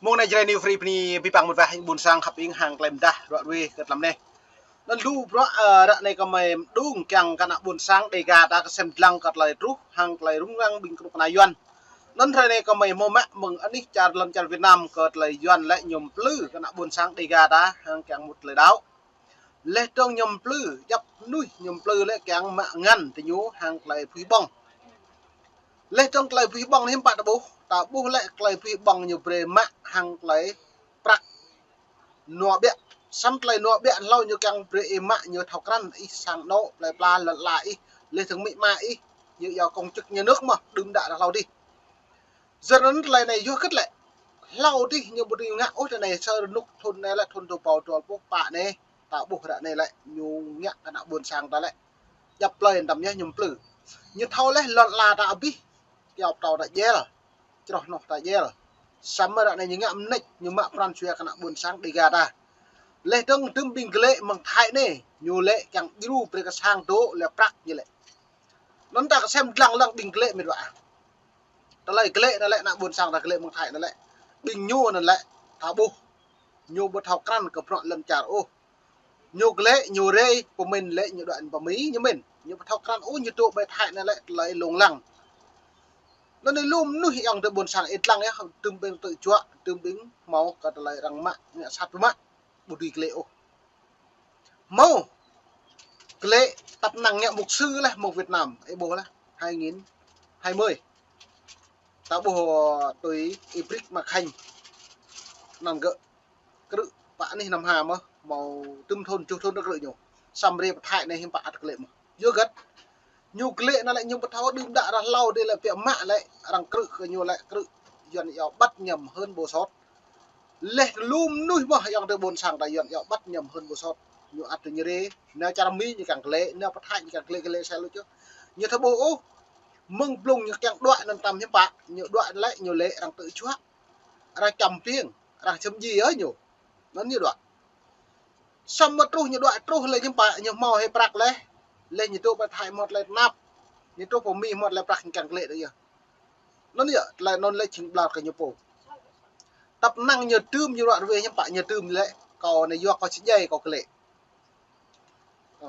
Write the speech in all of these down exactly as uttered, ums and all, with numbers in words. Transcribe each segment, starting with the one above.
Mông anai Jrai New Free bơni abih bang mơ̆n wa ƀôn sang khăp ing hăng tơlơi mơdah ruă ruê kơ tlam anai. Anŭn lu bruă, ơ, ră anai kơmơi mơđung kiăng kơ ană ƀôn sang Dega ta kơsem dlăng kơ tơlơi truh hăng tơlơi rŭng răng ƀing kơnuk kơna Yuan. Anŭn ră anai kơmơi hmâo mă mơ̆ng anih čar lŏn čar Việt Nam kơ tơlơi Yuan lĕ ñu plư kơ ană ƀôn sang Dega ta hăng kiăng mŭt tơlơi đaŏ. Laih dơ̆ng ñu plư, djăp mơnuih ñu plư lĕ kiăng mă ngăn tơ ñu hăng tơlơi pơhiăp ƀơ̆ng. Laih dơ̆ng tơlơi pơhiăp ƀơ̆ng hiư̆m pă ta ƀuh, ta ƀuh lĕ tơlơi pơhiăp ƀơ̆ng ñu brơi mă hăng tơlơi prăk. Nua ƀiă, samơ̆ tơlơi nua ƀiă hlâo ñu kiăng brơi ih mă ñu thâo krăn ih sang anŏ, plơi pla lŏn ala ih, laih dơ̆ng amĭ ama ih, ñu yua công chức nhà nước mơ̆n, đưm đă hlâo adih. Yua anŭn tơlơi anai yua hơget lĕ. Hlâo adih ñu ƀu dưi ngă ôh tơ anai sa rơnŭk thŭn anai lĕ thŭn dua rơbâo dua pluh pă anai. Ta ƀuh ră anai lĕ ñu ngă kơ ană ƀôn sang ta lĕ. Djăp plơi tơm yơh ñu plư. Ñu thâo laih lŏn ala ta abih. Kiao pơtâo ta djel. Čroh noh ta djel. Samơ̆ ră anai ñu ngă mơneč ñu mă pran jua kơ ană ƀôn sang Dega ta. Laih dơ̆ng tơm ƀing glĕ mơ̆ng Thái anai. Ñu lĕ kiăng djru brơi kơ sang dŏ lĕ prăk ñu lĕ. Anŭn ta kơsem dlăng lăng ƀing glĕ mĕt wa. Tơlơi glĕ anŭn lĕ ană ƀôn sang ta glĕ mơ̆ng Thái anŭn lĕ. Ƀing ñu anŭn lĕ ta ƀuh. Ñu ƀu thâo krăn kơ bruă lŏn čar ôh. Ñu glĕ, ñu rai, pơmĭn lĕ ñu đuaĭ pơ Mi ñu mĭn. Ñu ƀu thâo krăn ôh ñu dŏ ƀơi Thái anŭn lĕ tơlơi lông lăng. Anŭn anai lu mơnuih ayŏng adơi ƀôn sang ih dlăng yơh, tơm ƀing tơjuă, tơm ƀing hmâo kơ tơlơi arăng mă, ngă sat mă. Ƀu dưi glĕ ôh. Hmâo glĕ tăp năng ngă mục sư laih mơ̆ng Việt Nam, ih ƀuh laih, hai nghìn hai mươi. Ta ƀuh tui Y Brik Mạc Khanh. Anŭn gơ̆ krư̆ pă anih năm ha mơ̆n, hmâo tơm thŭn, tơjuh thŭn gơ̆ krư̆ ñu. Samơ̆ rai pơ Thái anai hiư̆m pă ăt glĕ mơ̆n. Yua hơget? Ñu glĕ anŭn lĕ ñu ƀu thâo đưm đă ră hlâo adih lĕ biă mă lĕ arăng krư̆ kơ ñu lĕ krư̆ Yuan iâu bắt nhầm hơn bộ sốt. Laih lu mơnuih mơ̆n ayŏng adơi ƀôn sang ta Yuan iâu bắt nhầm hơn bộ sốt. Ñu ăt tui ñu rai, nao čar Mi ñu kiăng glĕ, nao pơ Thái ñu kiăng glĕ glĕ sa lu čô. Ñu thâo ƀuh ôh. Mơ̆ng blung ñu kiăng đuaĭ anŭn tơm hiư̆m pă, ñu đuaĭ lĕ ñu lĕ arăng tơjuă. Arăng čăm piêng, arăng čăm djai yơh ñu. Anŭn ñu đuaĭ. Samơ̆ truh ñu đuaĭ truh lĕ hiư̆m pă, ñu hmâo hĭ prăk laih. Laih ñu dŏ pơ Thái hmâo tơlơi tơnap. Ñu truh pơ Mi hmâo tơlơi prăk ñu kiăng glĕ đôč yơh. Anŭn yơh, tơlơi anŭn lĕ jing ƀlŏr kơ ñu pô. Tăp năng ñu tơm ñu ruă ruê hiư̆m pă ñu tơm lĕ, kâo anai yua kâo či djai kâo glĕ. Ơ,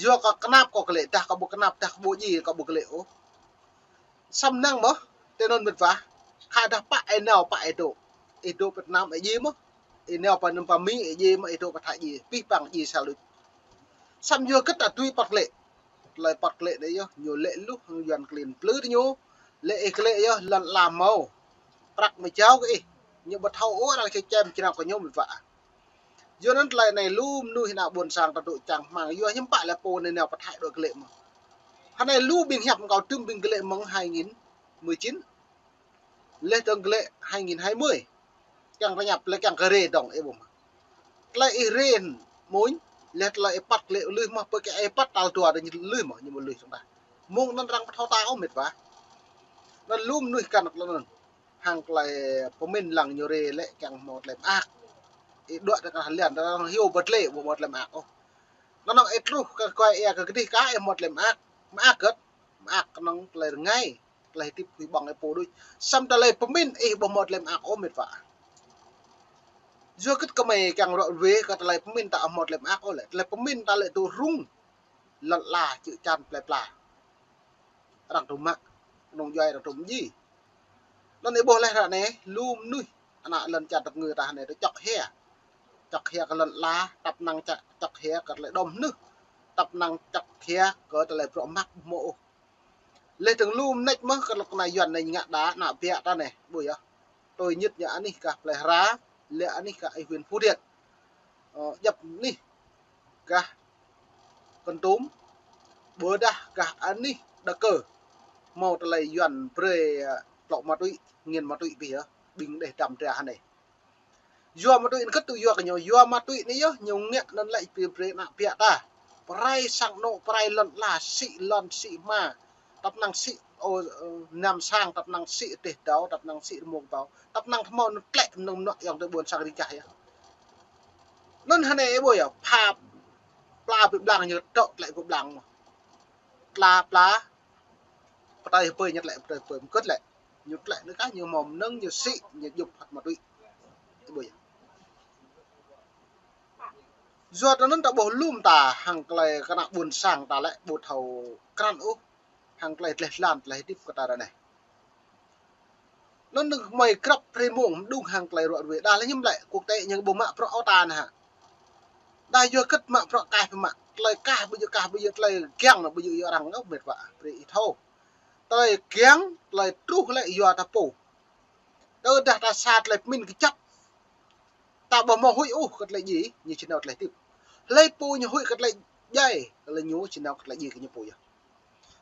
yua kâo kơnap kâo glĕ, dah kâo ƀu kơnap, dah kâo ƀu djai kâo ƀu glĕ ôh. Samơ̆ năng mơ̆n, tơ anŭn mĕt wa, khă dah pă ih nao pă ih dŏ. Ih dŏ pơ Việt Nam ih djai mơ̆n. Ih nao pơ anŭn pơ Mi ih djai mơ̆n, ih dŏ pơ Thái djai, abih bang djai sa lu. Samơ̆ yua hơget ta tui păt glĕ. Tơlơi păt glĕ anai yơh, ñu lĕ lu hăng Yuan klin plư tơ ñu. Lĕ ih glĕ yơh, lŏn ala hmâo. Prăk mơ̆ jao kơ ih. Ñu ƀu thâo ôh arăng čem črang kơ ñu mĕt wa. Yua anŭn tơlơi anai lu mơnuih ană ƀôn sang ta dŏ čang hmang. Yua hiư̆m pă lĕ pô anai nao pơ Thái dŏ glĕ mơ̆n. Hơnai lu ƀing hiăp kâo tơm ƀing glĕ mơ̆ng hai nghìn mười chín. Laih dơ̆ng glĕ hai nghìn hai mươi. Kiăng tơñăp lĕ kiăng kơ rai dơ̆ng ih ƀuh mơ̆n. Tơlơi ih rai mơ̆n, laih tơlơi ih păt glĕ lui mơ̆n, pơ kơ ih păt tal dua dơ̆ng lui mơ̆n, ñu mơ̆ lui song ta. Mơ̆ng anŭn arăng ƀu thâo ta ôh mĕt wa. Anŭn lu mơnuih kăn kơ anŭn. Hăng tơlơi pơmĭn lăng ñu rai lĕ kiăng hmâo tơlơi mơak. Ih đuaĭ tơ kơ hơlian, tơ arăng hyu bơtlê, ƀu hmâo tơlơi mơak ôh. Anŭn ih truh kơ kuai ia kơ kơdih kah ih hmâo tơlơi mơak. Mơak hơget? Mơak kơnơ̆ng tơlơi rơngai. Tơlơi hơdip hui ƀơ̆ng ih pô đôč. Samơ̆ tơlơi pơmĭn ih ƀu hmâo tơlơi mơak ôh mĕt wa. Yua hơget kơmơi kiăng ruă ruê kơ tơlơi pơmĭn ta hmâo tơlơi mơak ôh lĕ. Tơlơi pơmĭn ta lĕ dŏ rŭng. Lŏn ala čư̆ čan plơi pla. Arăng tŭ mă. Kơnung djuai arăng tŭ mơdjai. Anŭn ih ƀuh laih ră anai, lu mơnuih. Ană lŏn čar tơpơngư ta anai tơ čŏk hia. Čŏk hia kơ lŏn ala, tăp năng čă-, čŏk hia kơ tơlơi đom hnưh. Tăp năng čŏk hia kơ tơlơi bruă mơak ƀu hmâo ôh. Laih dơ̆ng lu mơneč mơ̆n kơ lŏn kơna Yuan anai ngă đa ană biă ta anai. Ƀuh yơh. Tui ñit ñu anih gah Plei Hra, lĕ anih gah ih huyện Phú Thiện. Ơ, djăp anih gah Kon Tum, ƀôdah gah anih Đa Kơ. Hmâo tơlơi Yuan brơi, ơ, tlŏ ma túy, nghiện ma túy abih yơh, ƀing đeh dăm dra anai. Yua ma túy anŭn hơget tŭ yua kơ ñu, yua ma túy anai yơh, ñu ngă anŭn lĕ brơi brơi ană biă ta. Pơrai sang anŏ, pơrai lŏn ala, sĭ lŏn, sĭ hma. Tăp năng sĭ, ơ, ơ, nam sang, tăp năng sĭ dêh dâo, tăp năng sĭ rơmông bao. Tăp năng hmâo anŭn tlĕ mơnơ̆ng mơnuă ayŏng adơi ƀôn sang ring čah yơh. Anŭn hơnai ih ƀuh yơh, pha pla ƀơi blang ñu dŏ tlĕ ƀơi blang mơ̆n. Pla pla, pơtơi hơpơi ñu tlĕ, pơtơi hơpơi mơ̆ hơget lĕ. Ñu tlĕ anŭn kah ñu hmâo mơnơ̆ng ñu sĭ, ñu djŭp hăt ma túy. Ƀu yơh. Yua anŭn ta ƀuh lŏm ta hăng tơlơi kơ ană ƀôn sang ta lĕ ƀu thâo krăn ôh hăng tơlơi tơleh tơlan tơlơi hơdip kơ ta ră anai. Anŭn nơ̆ng mơi krăp hrơi mông mơđung hăng tơlơi ruă ruê. Đa lĕ hiư̆m lĕ quốc tế ñu ƀu mă bruă ôh ta anai hă. Đa yua hơget mă bruă kaih ƀu mă. Tơlơi kaih ƀu djơ̆ kaih ƀu djơ̆ tơlơi kiăng ƀu djơ̆ yua arăng ngŏ met wa. Brơi ih thâo. Tơlơi kiăng, tơlơi truh lĕ yua ta pô. Tơdah ta sa tơlơi pơmĭn kơjăp. Ta ƀu hmâo huĭ ôh kơ tơlơi djai, ñu či nao tơlơi hơdip. Hlơi pô ñu huĭ kơ tơlơi djai, tơlơi ñu či nao kơ tơlơi djai kơ ñu pô yơh.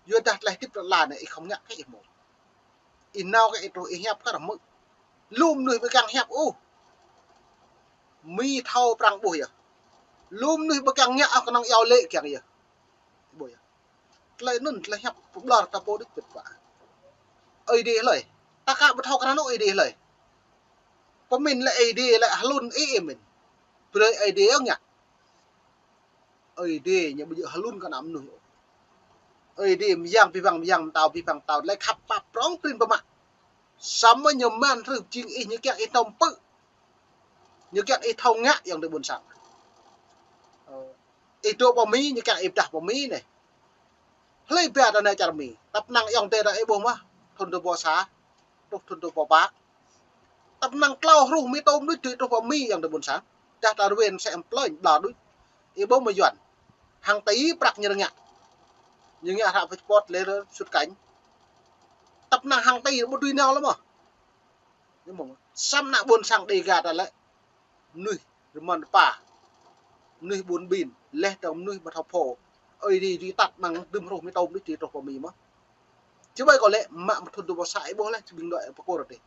Yua dah tơlơi hơdip lŏn la anai ih khŏm ngă kơ ih hmâo. Ih nao kơ ih truh ih hiăp kơ ră mơ̆. Lŏm mơnuih ƀu kiăng hiăp ôh. Mi thâo prăng ƀuh yơh. Lŏm mơnuih ƀu kiăng ngă ôh kơnơ̆ng iâu laĭ kiăng yơh. Ƀuh yơh. Tơlơi anŭn tơlơi hiăp pơblŏr ta pô đôč pĭt pă. Ơi Adai hlơi. Ta ka ƀu thâo krăn ôh Ơi Adai hlơi. Pơmĭn lĕ Ơi Adai lĕ hlŭn ih mĭn. Brơi Ơi Adai ngă. Ơi Adai ñu ƀu djơ̆ hlŭn kơ ană mơnuih ôh. Ơi Adai mơyang abih bang mơyang, pơtao abih bang pơtao. Tơlơi khăp pap prŏng prin pơmă. Samơ̆ ñu mơ̆n hrưh jing ih ñu kiăng ih tŏm pư̆. Ñu kiăng ih thâo ngă ayŏng adơi ƀôn sang. Ơ. Ih dŏ pơ Mi, ñu kiăng ih pơdah pơ Mi anai. Hlơi ba ta nao čar Mi. Tăp năng ayŏng adơi ta ih ƀuh mơ̆. Thŭn dua ƀâo sa. Truh thŭn dua ƀâo pă. Tăp năng klâo hruh Mi tôm đôč tui truh pơ Mi ayŏng adơi ƀôn sang. Dah ta ruên sĕ plơi ƀlŏr đôč. Ih ƀuh mơ̆ Yuan. Hăng tơ prăk ñu ngă. Ñu ngă hră passport lĕ sut kañ. Tăp năng hăng tơ ƀu tui nao lĕ mơ̆. Samơ̆ ană ƀôn sang Dêga ta lĕ. Mơnuih rơmơn rơpa. Mơnuih ƀun ƀin. Leh tơ mơnuih ƀu thâo pô. Ơi Adai dưi tăt mơ̆ng dŭm hruh Mi tôm đôč tui truh pơ Mi mơ̆. Či ƀai kơ lĕ mă mơ̆ thŭn dua ƀâo sa ih ƀuh lĕ či ƀing đuaĭ pơkôr adih.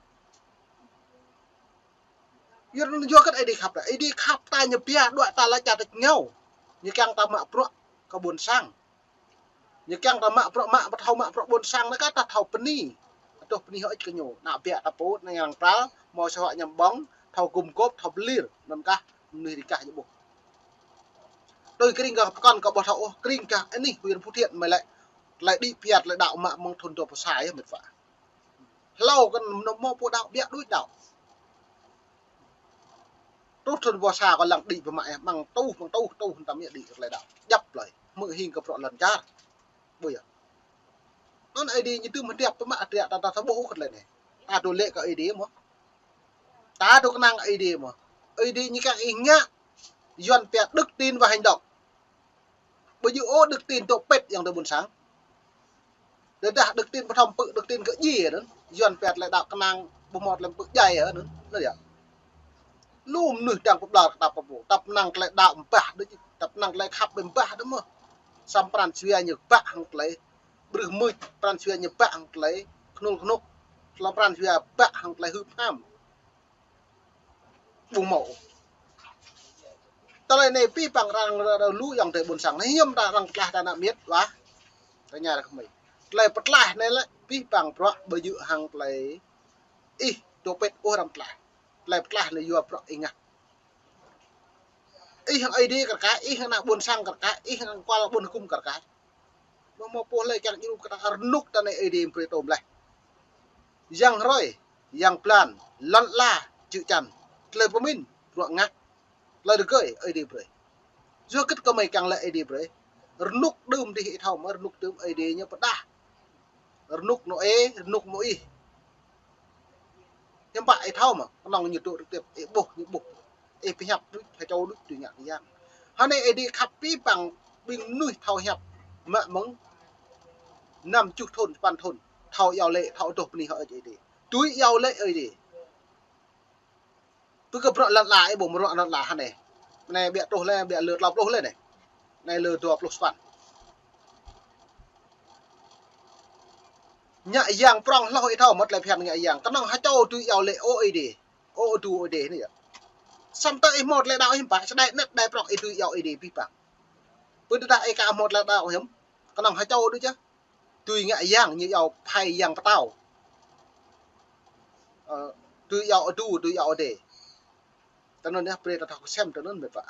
Yua anŭn yua kơ Ơi Adai khăp ta. Ơi Adai khăp ta ñu pia đuaĭ ta lĕ čar ta ngao. Ñu kiăng ta mă bruă kơ ƀôn sang. Ñu kiăng ta mă bruă mă ƀu thâo mă bruă ƀôn sang anai kơ ta thâo bơni. Adoh bơni hơơč kơ ñu. Ană ƀiă ta pô, ană yang pral, hmâo sa huă ñăm ƀơ̆ng, thâo gum gôp, thâo pơlir. Anŭn kah, mơnuih rơkah ñu ƀuh. Tui kring kơ pơkŏn kơ ƀuh thâo ôh, kring kơ anih huyện Phú Thiện mơi lĕ. Tơlơi đĭ pia tơlơi đaŏ mă mơ̆ng thŭn dua ƀâo sa yơh met wa. Hlâo kơ anŭn hmâo pô đaŏ, ƀiă đôč đaŏ. Truh thŭn ƀâo sa kơ lăng đĭ pơmă yơh, mơ̆ng tuh, mơ̆ng tuh, tuh, tam yơh đĭ tơlơi đaŏ. Djăp plơi, hmư̆ hing kơ bruă lŏn čar. Ƀuh yơh. Anŭn Ơi Adai ñu tŭ mơ̆ hơdip pơmă hơdră ta, ta, ta ƀuh kơ tơlơi anai. Ta dŏ lĕ kơ Ơi Adai mơ̆. Ta dŏ kơnang Ơi Adai mơ̆. Ơi Adai ñu kiăng ih ngă. Yuan pia đức tin và hành động. Ƀu djơ̆ ôh đức tin dŏ pĭt ayŏng adơi ƀôn sang. Tơdah đức tin pơthŏm pư̆ đức tin kơ djai anŭn. Yuan pia tơlơi đaŏ kơnang ƀu hmâo tơlơi pơdjai anŭn. Anŭn yơh. Lu mơnuih dang pơblŏr kơ ta pơpŭ. Tăp năng tơlơi đaŏ mbah đôč. Tăp năng tơlơi khăp ƀai mbah đôč mơ̆. Samơ̆ pran jua ñu ƀă hăng tơlơi. Brưh mưč pran jua ñu ƀă hăng tơlơi. Khnŭl khnŭk. Tơlơi pran jua ƀă hăng tơlơi hưp ham. Ƀu hmâo. Tơlơi anai abih bang arăng, arăng lu ayŏng adơi ƀôn sang. Anai hiư̆m ta arăng pơtlaih ta ană miêt wa. Tơña ră kơ mơi. Tơlơi pơtlaih anai lĕ abih bang bruă ƀu djơ̆ hăng tơlơi ih dŏ pĭt ôh arăng pơtlaih. Tơlơi pơtlaih anai yua bruă ih ngă. Ih hăng Ơi Adai kar kaĭ, ih hăng ană ƀôn sang kar kaĭ, ih hăng kual ƀôn hơkŭm kar kaĭ. Mơ̆ hmâo pô hlơi kiăng djru kơ ta rơnŭk ta anai Ơi Adai brơi tôm laih. Yang hrơi, yang blan, lŏn ala, čư̆ čan, tơlơi pơmĭn, bruă ngă, tơlơi rơgơi, Ơi Adai brơi. Yua hơget kơ mơi kiăng lĕ Ơi Adai brơi. Rơnŭk đưm dih ih thâo mơ̆, rơnŭk đưm Ơi Adai ñu pơdah. Rơnŭk Nôê, rơnŭk Môis. Hiư̆m pă ih thâo mơ̆, kơnơ̆ng ñu dŏ trực tiếp, ih ƀuh, ñu ƀuh. Ih pơhiăp đôč, hơčâo đôč, tui ngă kơ yang. Hơnai Ơi Adai khăp abih bang ƀing mơnuih thâo hiăp. Mă mơ̆ng năm tơjuh thŭn, sapăn thŭn. Thâo iâu laĭ, thâo adoh bơni hơơč Ơi Adai. Tui iâu laĭ Ơi Adai. Pơ kơ bruă lŏn ala, ih ƀuh bruă lŏn ala hơnai. Anai ƀiă truh lĕ, ƀiă lơ klâo pluh lĕ anai. Anai lơ dua pluh sapăn. Ngă yang prŏng hloh ih thâo mơ̆ tơlơi phiăn ngă yang. Kơnơ̆ng hơčâo tui iâu laĭ ơ Ơi Adai. Ơ adu Ơi Adai anai yơh. Samơ̆ tơ ih hmâo tơlơi đaŏ hiư̆m pă, sơđai anet đai prŏng ih tui iâu Ơi Adai abih bang. Pơ tơdah ih ka hmâo tơlơi đaŏ hiư̆m. Kơnơ̆ng hơčâo đôč yơh. Tui ngă yang, ñu iâu phai yang pơtao. Ơ, tui iâu adu, tui iâu Ơi Adai. Tơ anŭn yơh, brơi ta thâo kơsem tơ anŭn met wa.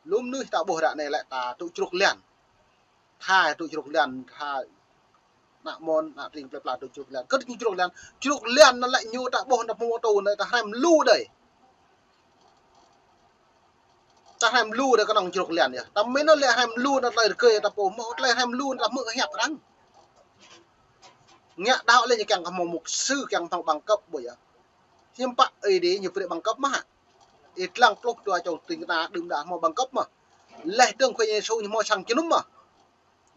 Lu mơnuih ta ƀuh ră anai lĕ ta dŏ čruk lian. Tha dŏ čruk lian, tha ană mơ̆n, ană tring plơi pla dŏ čruk lian. Kơ dŏ čruk lian, čruk lian anŭn lĕ ñu ta ƀuh ta pơmô tô anai ta hrăm lu đơi. Ta hrăm lu đa kơnơ̆ng jrŏk lian yơh. Ta mĭn lĕ hrăm lu đa tơlơi rơgơi ta pô, mơ̆ tơlơi hrăm lu đa hmư̆ hiăp arăng. Ngă đaŏ lĕ ñu kiăng kơ hmâo mục sư, kiăng hmâo bằng cấp ƀu yơh. Hiư̆m pă Ơi Adai ñu brơi bằng cấp mơ̆ hă? Ih lăng pluh dua čô ding kơna đưm đă hmâo bằng cấp mơ̆? Laih dơ̆ng Khua Yang Yêsu ñu hmâo sang jơnum mơ̆?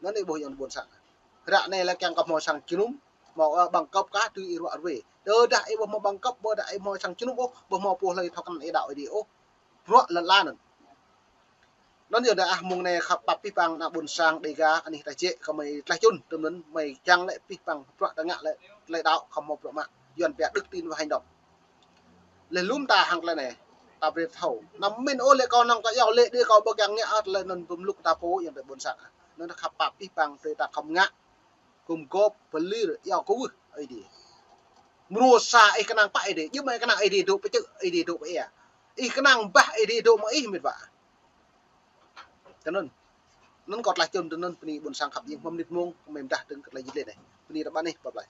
Anŭn ih ƀuh ayŏng ƀôn sang. Ră anai lĕ kiăng kơ hmâo sang jơnum, hmâo, ơ, bằng cấp kah tui ih ruă ruê. Tơdah ih ƀu hmâo bằng cấp, ƀôdah ih hmâo sang jơnum ôh, ƀu hmâo pô hlơi thâo krăn ih đaŏ Ơi Adai ôh. Bruă lŏn ala anŭn. Anŭn yơh đa ah mơ̆ng anai khăp pap abih bang ană ƀôn sang Dêga anih ta jĕ kơ mơi tlaih čun, tơm anŭn mơi kiăng lĕ abih bang bruă ta ngă lĕ tơlơi đaŏ khŏm hmâo bruă mă. Yuan pia đức tin và hành động. Laih lŏm ta hăng tơlơi anai, ta brơi thâo. Anăm mĭn ôh lĕ kâo năng kơ yua lĕ đĭ kâo ƀu kiăng ngă ôh tơlơi anŭn pơmluk ta pô ayŏng adơi ƀôn sang. Anŭn khăp pap abih bang brơi ta khŏm ngă. Gum gôp, pơlir, yua kơ wơh Ơi Adai. Mrô sa ih kơnang pă Ơi Adai, jơ̆ mơi kơnang Ơi Adai dŏ pơčơ̆, Ơi Adai dŏ pơia. Ih kơnang bah Ơi Adai dŏ mơ̆ ih mĭt wa. Tui anŭn. Anŭn kâo tlaih čun tui anŭn bơni ƀôn sang khăp jing hmâo mơnit mông, kơ mơi mơdah dơ̆ng kơ tơlơi jĭt lĕ anai. Bơni ră ƀă anih, bye bye.